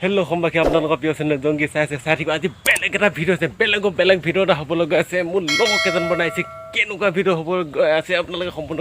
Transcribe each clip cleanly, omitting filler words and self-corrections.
Hello' সম্বাসী, আপোনালোকৰ প্ৰিয় channel জংগী চাই আছে, চাই থাকিব। আজি বেলেগ এটা ভিডিঅ' আছে, বেলেগো বেলেগ ভিডিঅ' এটা হ'ব লগা আছে। মোৰ লগৰ কেইজন বনাইছে, কেনেকুৱা ভিডিঅ' হ'ব গৈ আছে আপোনালোকে সম্পূৰ্ণ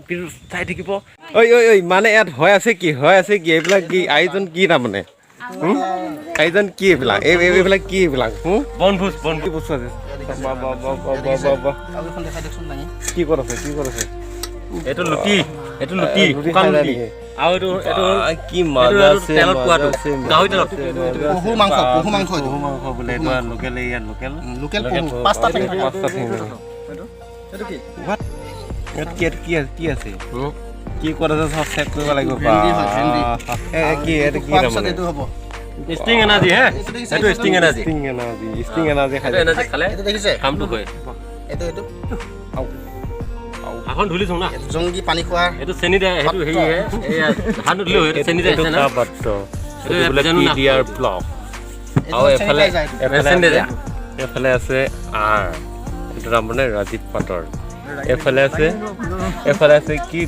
ভিডিঅ' চাই থাকিব। ঐ ঐ ঐ, মানে ইয়াত হৈ আছে কি, হৈ আছে কি? এইবিলাক কি আয়োজন কি তাৰমানে? আয়োজন কি এইবিলাক? এইবিলাক কি এইবিলাক? বনভোজ, বনভোজ। কি বস্তু আছে? বাহ, বাহ, বাহ, বাহ, বাহ, বাহ, বাহ। আৰু এখন দেখাই দিয়কচোন দাঙি। কি ক'ত আছে, কি ক'ত আছে? এইটো লুটি, এইটো লুটি, লুটি শুকান খাই লুটি। নেকি? আৰু এইটো কি মজা এইটো আছে, তেলত মজা পোৱাটো, আছে, গাহৰি তেলত। মজা আছে। পহু মাংস, পহু মাংস এইটো। পহু মাংস বোলে এইটো, লোকেল, ইয়াত লোকেল। লোকেল পহু, পাঁচটা ঠেং থাকে। পাঁচটা ঠেং থাকে। এইটো কি? What? ইয়াত কি, ইয়াত কি আছে, কি আছে, কি ক'ত আছে, চব চেক কৰিব লাগিব। ভেন্দি হয়, ভেন্দি। এ কি এইটো, কি খোৱাৰ পিছত তাৰমানে? এইটো হ'ব। ষ্টিং এনাৰ্জি হে, এইটো দেখিছে? এইটো sting energy. Sting energy, sting energy খাই। এইটো এনাৰ্জি খালে এইটো দেখিছে? কামটো হয়। এইটো হাতখন ধুলি না। এইটো জংগী পানী খোৱা। এইটো চেনি দে, সেইটো হেৰি হে, এইয়া হাত নুধুলেও সেইটো চেনি এইটো আছে না। পাত্ৰ এইটো এইটো বোলে বীজাণু পি না। D R block. এইটো আৰু এফালে চেনিটাইজাৰ এইটো। এফালে চেনিটাইজাৰ। আছে, এফালে আছে আৰ, এইটো তাৰমানে ৰাজীৱ পাটৰ। এফালে আছে, এফালে আছে কি,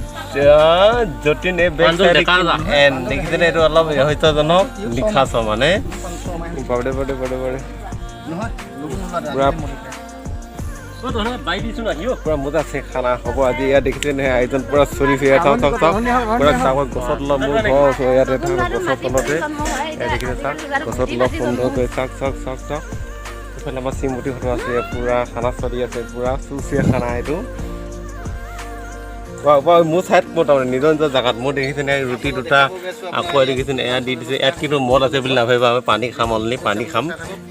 যতীন। এই বেক প্ৰাঞ্জল চাইডে ডেকা ৰজা। এন দেখিছেনে? এইটো অলপ ৰহস্যজনক লিখাছ মানে। বাপৰে বাপৰে বাপৰে বাপৰে। নহয়, লগুণ নোলালে, আজিকালি মদ খায়। অ, তহঁতে বাই দিছো না সিও। পুৰা মজা আছে, খানা হ'ব আজি। ইয়াত দেখিছে নহয়, আয়োজন পুৰা চলিছে ইয়াত। চাওক চাওক চাওক, পুৰা ডাঙৰ গছত তলত, মোৰ ঘৰ ওচৰ ইয়াতে থকা গছৰ তলতে। ইয়াত দেখিছে, চাওক, গছৰ তলত সুন্দৰকৈ। চাওক চাওক চাওক চাওক, এইফালে আমাৰ শ্ৰীমতীহঁতো আছে। পুৰা খানা চলি আছে, পুৰা চুচুৱে খানা এইটো। বাহ বাহ, মোৰ চাইড মোৰ তাৰমানে নিজৰ নিজৰ জেগাত। মোৰ দেখিছে নে, ৰুটি দুটা আকৌ দেখিছে, এয়া দি দিছে। ইয়াত কিন্তু মদ আছে বুলি নাভাবিবা, আমি পানী খাম, অনলি পানী খাম।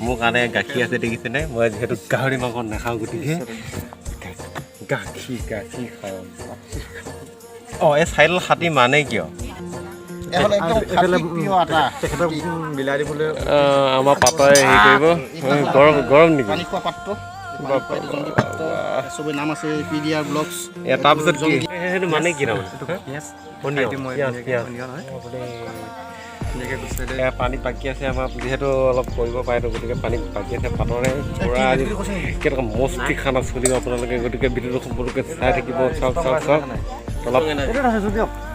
মোৰ কাৰণে গাখীৰ আছে, দেখিছেনে? মই যিহেতু গাহৰি মাংস নাখাওঁ, গতিকে গাখীৰ গাখীৰ খাওঁ। অঁ, এই চাইডল হাতী মানে কিয়? এইফালে একদম খাঁটি পিয়ৰ আটা। তেখেতক মিলাই দিবলৈ। আমাৰ পাপাই হেৰি কৰিব। গৰম গৰম নেকি? পানী খোৱা পাত্ৰ, পানী খোৱা এইটো জংগী পাত্ৰ। চবে নাম আছে পি ডি আৰ ব্লগছ। এ তাৰপিছত কি সেইটো মানে কি তাৰমানে? পিঁয়াজ। অনিয়ন। খাই দিম মই। পিঁয়াজ। ধুনীয়াকৈ। পিঁয়াজ। অনিয়ন হয়, ধুনীয়াকৈ গুচাই এয়া পানী বাকী আছে আমাৰ, যিহেতু অলপ কৰিব পাৰেতো, গতিকে পানী বাকী আছে পাতৰে। পুৰা আজি কেনেকুৱা মস্তি খানা চলিব আপোনালোকে, গতিকে ভিডিঅ'টো সম্পূৰ্ণকৈ চাই থাকিব। চাওক চাওক চাওক, অলপ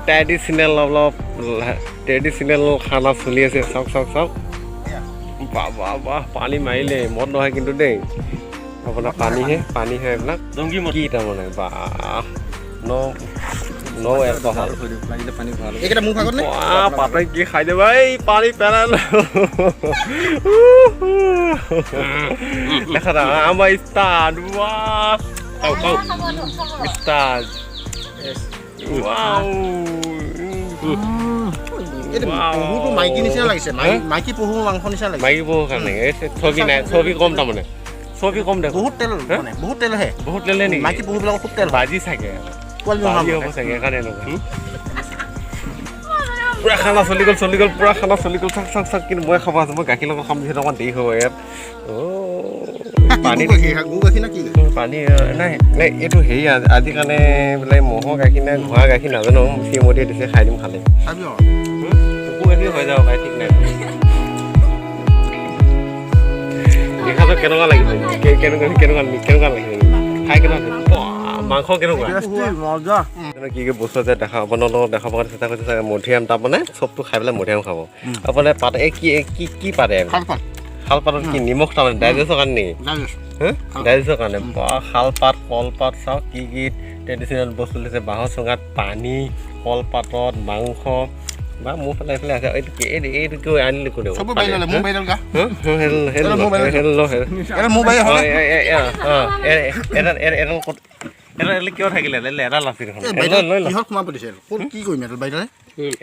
ট্ৰেডিশ্যনেল, অলপ ট্ৰেডিশ্যনেল খানা চলি আছে। চাওক চাওক চাওক, বাহ বাহ বাহ, পানী মাৰিলে। মদ নহয় কিন্তু দেই, আপোনাৰ পানীহে, পানীহে এইবিলাক। জংগী মদ। কি তাৰমানে, বাহ, ন' ন' এলকহল। লাগিলে পানী ভৰালো। এইকেইটা মোৰ ভাগত নে? বাহ, পাতই কি খাই দিব, এই পানী পেলালো। দেখা না, আমাৰ ষ্টাৰ, বাহ। খাওঁ খাওঁ। Star, wow. এইটো পহুটো মাইকী নিচিনা লাগিছে, মাইকী পহু মাংস নিচিনা লাগিছে। মাইকী পহু কাৰণে এই চৰ্বি নাই, চৰ্বি কম তাৰমানে, চৰ্বি কম দেখোন। বহুত তেল, মানে বহুত তেলহে। বহুত তেলে নেকি? মাইকী পহুবিলাকৰ খুব তেল হয়। ভাজি চাগে। পোৱালি ভাজি নহ'ব। হ'ব চাগে, সেইকাৰণে এনেকুৱা। পুৰা খানা চলি গ'ল, চলি গ'ল, পুৰা খানা চলি গ'ল। চাওক চাওক চাওক, কিন্তু মই খাব আছোঁ, মই গাখীৰ লগত খাম, যিহেতু অকণমান দেৰি হ'ব ইয়াত। অ' পানী। গৰু গাখীৰ, গৰু গাখীৰ নে কি? পানী নাই নাই, এইটো হেৰি আজি কাৰণে বোলে ম'হৰ গাখীৰ নে ঘোঁৰা গাখীৰ নাজানো, শ্ৰীমতীয়ে দিছে, খাই দিম খালে। খাবি আৰু। কুকুৰ গাখীৰ হৈ যাব পাৰে, ঠিক নাই। দেখাটো কেনেকুৱা লাগিছে? কেনেকুৱা কেনেকুৱা কেনেকুৱা লাগিছে খাই? কেনেকুৱা লাগিছে? বাহ, মাংস কেনেকুৱা? মজা। কি কি বস্তু আছে দেখা, আপোনালোকক দেখাব কাৰণে চেষ্টা কৰিছে চাগে। মধুৰিআম তাৰমানে চবটো খাই পেলাই মধুৰিআম খাব আপোনাৰ। পাত এই কি, এই কি কি পাতে? শালপাত। শালপাতত কি নিমখ তাৰমানে ডাইজেষ্টৰ কাৰণে নেকি? ডাইজেষ্ট। ডাইজেষ্টৰ কাৰণে। বাহ, শালপাত, কলপাত, চাওক কি কি ট্ৰেডিশ্যনেল বস্তু লৈছে। বাঁহৰ চুঙাত পানী, কলপাতত মাংস বা মোৰ ফালে এইফালে আছে। এইটো কি, এইটো কিয় আনিলে কোনে? চব বাৰী ল'লে, মোৰ বাৰী ল'ল গা। এটা মোৰ বাৰী হ'লে। এডাল ক'ত, এডাল এডাল কিয় থাকিলে? এডাল আছে দেখোন। এই এডাল বাৰীডাল লৈ ল। কিহত সোমাব দিছে? ক'ত কি কৰিম এডাল বাৰীডালে?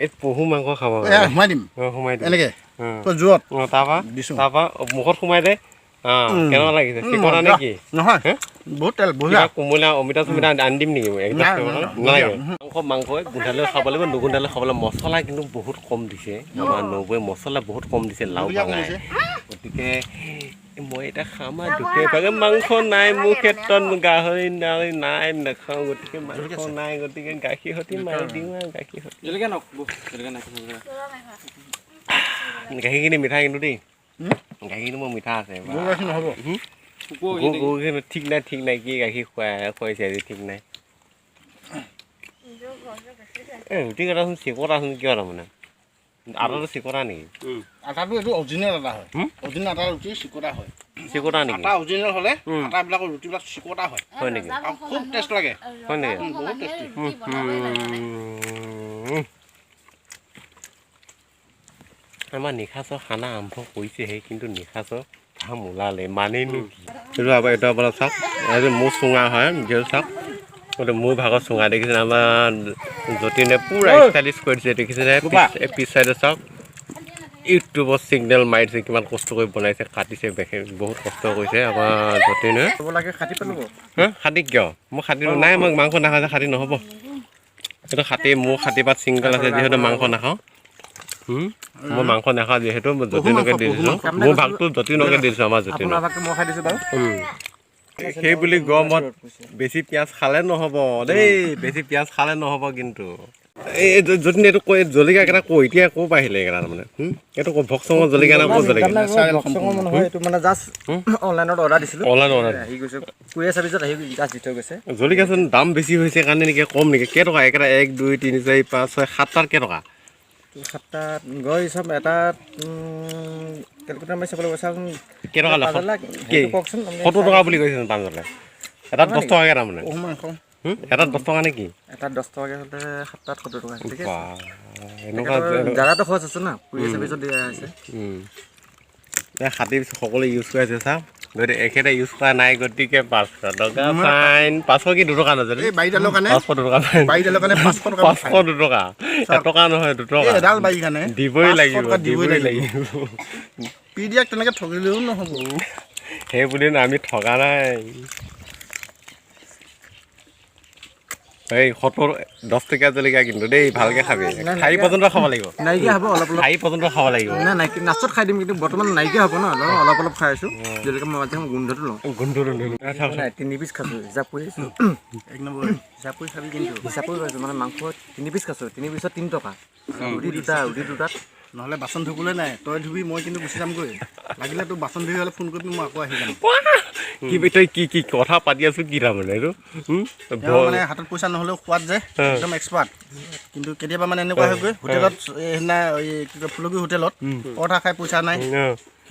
এই পহু মাংস খাব। এ সোমাই দিম। সোমাই দিম। এনেকে তই জোৰত তাৰপৰা দিছোঁ। তাৰপৰা মুখত সোমাই দে। কেনেকুৱা লাগিছে? চিকনা নে কি? নহয়, বহুত তেল, বঢ়িয়া। কিবা কোমলীয়া অমিতা চমিতা আনি দিম নেকি মই? নাই, নালাগে। মাংস মাংস গোন্ধালেও খাব লাগিব, নুগোন্ধালেও খাব লাগিব। মছলা কিন্তু বহুত কম দিছে আমাৰ নবৌৱে, মছলা বহুত কম দিছে, লাও জলকীয়া কম বাঙাই। দিছে। গতিকে মই এতিয়া খাম আৰু দুখে ভাগে। মাংস নাই মোৰ ক্ষেত্ৰত, গাহৰি নাই নাই, নাখাওঁ, গতিকে মাংস নাই, গতিকে গাখীৰ সৈতে মাৰি দিওঁ আৰু গাখীৰ সৈতে। জলকীয়া নক, জলকীয়া নাই। গাখীৰখিনি মিঠা কিন্তু দেই, গাখীৰখিনি মোৰ মিঠা আছে। গৰু গাখীৰ নহ'ব। গৰু গাখীৰ ঠিক নাই, ঠিক নাই, কি গাখীৰ খুৱাই খুৱাইছে আজি ঠিক নাই। এই ৰুটি কেইটাচোন চেকতাচোন, কিয় তাৰমানে আটাটো চিকটা নেকি? আটাটো এইটো অৰিজিনেল আটা হয়। অৰিজিনেল আটা ৰুটি চিকটা হয়। চিকটা নেকি? আটা অৰিজিনেল হ'লে আটাবিলাকৰ ৰুটিবিলাক চিকটা হয়। হয় নেকি? আৰু খুব টেষ্ট লাগে। হয় নেকি? বহুত টেষ্টি। আমাৰ নিশাচৰ খানা আৰম্ভ কৰিছেহে, কিন্তু নিশাচৰ ঘাম ওলালে মানেনো কি? এইটো এইটো আপোনাৰ চাওক, এইটো মোৰ চুঙা হয়, যিহেতু চাওক এইটো মোৰ ভাগৰ চুঙা দেখিছে। আমাৰ যতীনে পূৰা ষ্টাইলিছ কৰি দিছে দেখিছেনে? পিছ চাইডে চাওক, ইউটিউবত চিগনেল মাৰি দিছে, কিমান কষ্ট কৰি বনাইছে, কাটিছে, বহুত কষ্ট কৰিছে আমাৰ যতীনে। খাটি কিয়? মই খাটি নাই, মই মাংস নাখাওঁ যে খাটি নহ'ব। এইটো খাটি মোৰ খাটি পাত ছিংগল আছে, যিহেতু মাংস নাখাওঁ। মই মাংস নাখাওঁ যিহেতু মই যতীনকে দি দিছোঁ, মোৰ ভাগটো যতীনকে দিছোঁ, আমাৰ যতীনক। সেই বুলি গৰমত বেছি পিঁয়াজ খালে নহ'ব দেই, বেছি পিঁয়াজ খালে নহ'ব কিন্তু। এই যতীন এইটো কৈ জলকীয়া কেইটা কৈ এতিয়া ক'ৰ পৰা আহিলে এইকেইটা তাৰমানে? এইটো ভক্সঙৰ জলকীয়া নে ক'ৰ জলকীয়া? জলকীয়াচোন দাম বেছি হৈছে কাৰণে নেকি, কম নেকি? কেইটকা একেটা? 1 2 3 4 5 6 7টাৰ কেইটকা? 7টাত গৈ চব এটাত কেলকুলেটৰ মাৰি চাব লাগিব। কেইটকা? কওকচোন। 70 টকা বুলি কৈছে পাঁচজনে। এটাত 10 টকাকৈ তাৰমানে? এটাত 10 টকা নেকি? এটাত 10 টকাকৈ হ'লে 7টাত 70 টকা। ঠিক আছে, এনেকুৱা জাগাটো খৰচ আছে না, কুৰিয়াৰ চাৰ্ভিচত দিয়া হৈছে। খাটি সকলোৱে ইউজ কৰি আছে চাওক, গতিকে এখেতে ইউজ কৰা নাই, গতিকে 500 টকা ফাইন। 500 কি 2 টকা নাজানো? 502 টকা ফাইন। 502 টকা, 1 টকা নহয় 2 টকা দিবই লাগিব, দিবই লাগিব। পিডিয়াক তেনেকৈ ঠগিলেও নহ'ব। সেই বুলি আমি ঠগা নাই। এই 70 10 টকীয়া জলকীয়া কিন্তু দেই, ভালকে খাবি, ঠাৰি পৰ্যন্ত খাব লাগিব। নাইকিয়া হ'ব অলপ অলপ, ঠাৰি পৰ্যন্ত খাব লাগিব। নাই নাই, নাচত খাই দিম কিন্তু বৰ্তমান নাইকিয়া হ'ব ন, অলপ অলপ খাই আছোঁ জলকীয়া। মই মাজে গোন্ধটো লওঁ, গোন্ধটো নাই। 3 পিচ খাইছোঁ, হিচাপ কৰি আছোঁ। 1 নম্বৰ হিচাপ কৰি খাবি কিন্তু। হিচাপ কৰি খাইছোঁ মানে মাংস 3 পিচ খাইছোঁ, 3 পিচত 3 টকা। ৰুটি দুটা, ৰুটি দুটাত নহ'লে বাচন ধুবলৈ নাই, তই ধুবি, মই কিন্তু গুচি যামগৈ। লাগিলে তোৰ বাচন ধুই হ'লে ফোন কৰিবি, মই আকৌ আহি যাম। কি তই কি কি কথা পাতি আছো কি তাৰমানে? এইটো মানে হাতত পইচা নহ'লেও খোৱাত যে একদম এক্সপাৰ্ট। কিন্তু কেতিয়াবা মানে এনেকুৱা হয়গৈ, হোটেলত সেইদিনা এই কি কয় ফুলকী হোটেলত পৰঠা খাই পইচা নাই,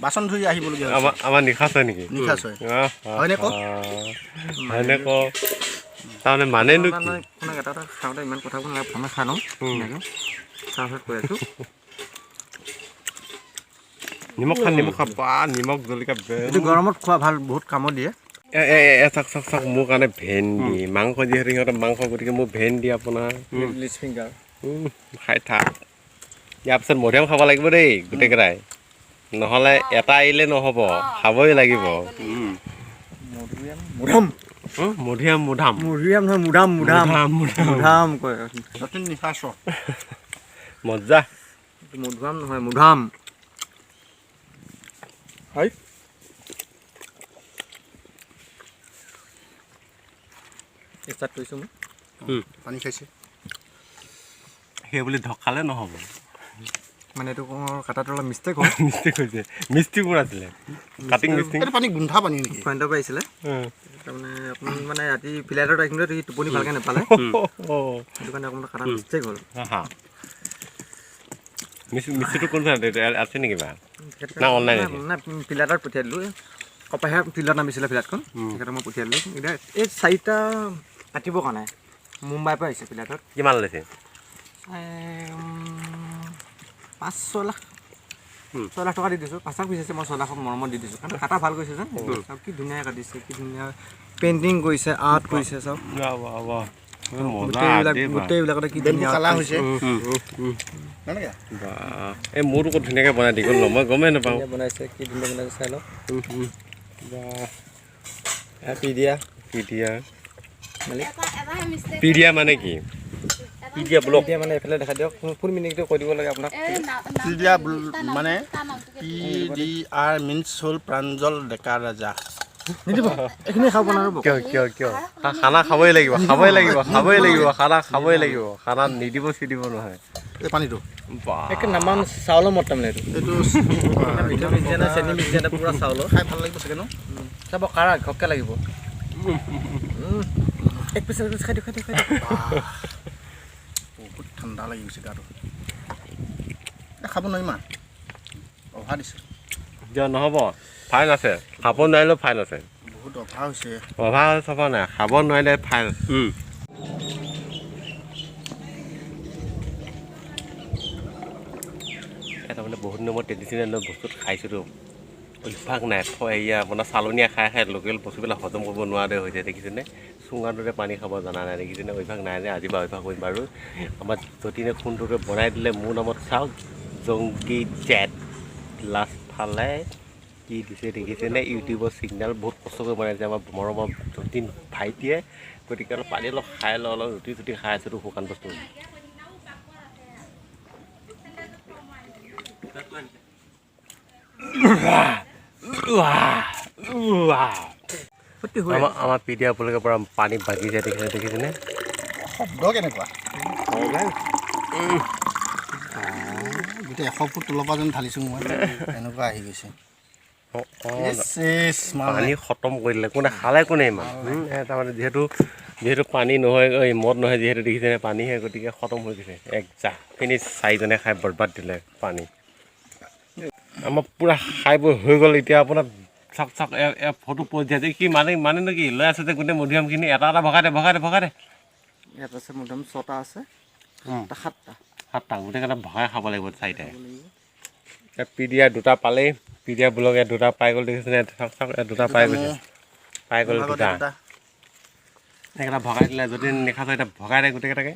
বাচন ধুই আহিবলগীয়া। আমাৰ নিশাচ হয় নেকি? নিশাচ হয়। হয়নে ক? হয়নে ক? তাৰমানে মানেনো কি? এটা এটা খাওঁতে ইমান কথাবোৰ নালাগে, প্ৰথমে খাই লওঁ ধুনীয়াকৈ, তাৰপিছত কৈ আছোঁ। নিমখ খা, নিমখ খা, বা নিমখ জলকীয়া এইটো গৰমত খোৱা ভাল, বহুত কামত দিয়ে। এ চাওক চাওক চাওক, মোৰ কাৰণে ভেন্দি মাংস, যিহেতু সিহঁতে মাংস, গতিকে মোৰ ভেন্দি আপোনাৰ লিচ ফিংগাৰ খাই থাক। ইয়াৰ পিছত মধুৰিআম খাব লাগিব দেই গোটেইকেইটাই, নহ'লে এটা এৰিলে নহ'ব, খাবই লাগিব। মধুৰিআম মুধাম, মধুৰিআম মুধাম, মধুৰিআম নহয় মুধাম, মুধাম মুধাম কয়। নিশাচ মজা। মধুৰাম নহয় মুধাম। হয় ষ্টাৰ্ট কৰিছোঁ মই। পানী খাইছে সেই বুলি ঢক খালে নহ'ব। মানে এইটো কাটাটো অলপ মিষ্টেক হ'ল। মিষ্টেক হৈছে, মিষ্টি কোন আছিলে? কাটিং মিষ্টিং। এইটো পানী গোন্ধা পানী নেকি? ফ্ৰেণ্ডৰ পৰা আহিছিলে। তাৰমানে অকণমান মানে ৰাতি ফ্লাইটত আহিছিলে, সি টোপনি ভালকৈ নাপালে, সেইটো কাৰণে অকণমান কাটা মিষ্টেক হ'ল। মিস্ত্ৰীটো কোন আছে নেকি বা? না অনলাইন? নাই, ফিল্ডাৰত পঠিয়াই দিলোঁ। কপাহীয়া ফিল্ডত নামিছিলে ফ্লাইটখন, সেইকাৰণে মই পঠিয়াই দিলোঁ। এতিয়া এই 4টা কাটিবৰ কাৰণে মুম্বাইৰ পৰা আহিছে ফ্লাইটত। কিমান লৈছে? 5-6 লাখ, 6 লাখ টকা দি দিছোঁ। 5 লাখ বিচাৰিছে, মই 6 লাখ মৰমত দি দিছোঁ, কাৰণ কাটা ভাল কৰিছে যে। চাওক কি ধুনীয়া কাটিছে, কি ধুনীয়া পেইণ্টিং কৰিছে, আৰ্ট কৰিছে। চাওক গোটেইবিলাকতে কি ধুনীয়া কালাৰ হৈছে। এই মোৰটো ক'ত ধুনীয়াকৈ বনাই দি গ'ল ন, মই গমেই নাপাওঁ। বনাইছে কি ধুনীয়া বনাইছে, চাই লওক। পিডিয়া, পিডিয়া পিডিয়া মানে কি? পিডিয়া ব্লগ মানে এইফালে দেখা দিয়ক, ফুল মিনিংটো কৈ দিব লাগে আপোনাক। পিডিয়া মানে পি ডি আৰ মিনছ হ'ল প্ৰাঞ্জল ডেকা ৰাজা। নিদিব, এইখিনি খাব নোৱাৰিব। কিয় কিয় কিয়? খানা খাবই লাগিব, খাবই লাগিব, খাবই লাগিব, খানা খাবই লাগিব। খানা নিদিব চিদিব নহয়। এই পানীটো একে নামান চাউলৰ মত তাৰমানে এইটো। এইটো মিঠা মিক্স দিয়া নাই, চেনি মিক্স দিয়া নাই, পুৰা চাউলৰ। খাই ভাল লাগিব চাগে ন? চাব কাৰা ঘপকৈ লাগিব। এক পিচ এক পিচ খাই দিয়ক, খাই দিয়ক, খাই দিয়ক। বহুত ঠাণ্ডা লাগি গৈছে গাটো। খাব নোৱাৰিম আৰু অভাৰ দিছে। কিয় নহ'ব, ফাইন আছে, খাব নোৱাৰিলেও ফাইন আছে। বহুত অভাৰ হৈছে। অভাৰ চাব নাই, খাব নোৱাৰিলে ফাইন। তাৰমানে বহুত দিনৰ মই ট্ৰেডিশ্যনেল বস্তুত খাইছোঁতো, অভ্যাস নাই। এয়া আপোনাৰ চালনীয়া খাই খাই লোকেল বস্তুবিলাক হজম কৰিব নোৱাৰা হৈছে, দেখিছেনে? চুঙাৰ দৰে পানী খাব জনা নাই, দেখিছেনে? অভ্যাস নাই যে আজিৰ পৰা অভ্যাস কৰিম বাৰু। আমাৰ যতীনে সুন্দৰকৈ বনাই দিলে মোৰ নামত, চাওক জংকী জেট লাষ্ট ফালে কি দিছে, দেখিছেনে? ইউটিউবৰ ছিগনেল বহুত কষ্ট কৰি বনাইছে আমাৰ মৰমৰ যতীন ভাইটিয়ে। গতিকে অলপ পানী অলপ খাই লওঁ, অলপ ৰুটি চুটি খাই আছোঁতো, শুকান বস্তু। আমাৰ পিডিয়া আপোনালোকে পৰা পানী বাগি যায়, দেখিছে দেখিছেনে? শব্দ কেনেকুৱা, গোটেই 100 ফুট তলৰ পৰা যেন ঢালিছোঁ মই, এনেকুৱা আহি গৈছে। পানী খতম কৰি দিলে, কোনে খালে কোনে ইমান? তাৰমানে যিহেতু পানী নহয়, এই মদ নহয় যিহেতু, দেখিছেনে পানীহে, গতিকে খতম হৈ গৈছে। এক জাহ ফিনিছ, চাৰিজনে খাই বৰবাদ দিলে পানী। আমাৰ পূৰা খাই বৈ হৈ গ'ল। এতিয়া আপোনাৰ চাওক চাওক ফটো পষ্ট দিয়া কি মানে মানে কি লৈ আছে যে গোটেই মধুৰিআমখিনি এটা এটা ভগাই দে, ভগাই দে, ভগাই দে। ইয়াত আছে মধুৰিআম 6টা আছে, সাতটা সাতটা গোটেইকেইটা ভগাই খাব লাগিব চাৰিটাই। পিডিয়া দুটা পালেই, পিডিয়া ব্লগে দুটা পাই গ'ল, দেখিছেনে? চাওক চাওক দুটা পাই গৈছে, পাই গ'ল দুটা। সেইকেইটা ভগাই দিলে, যদি নেখাইছ এতিয়া ভগাই দে গোটেইকেইটাকে।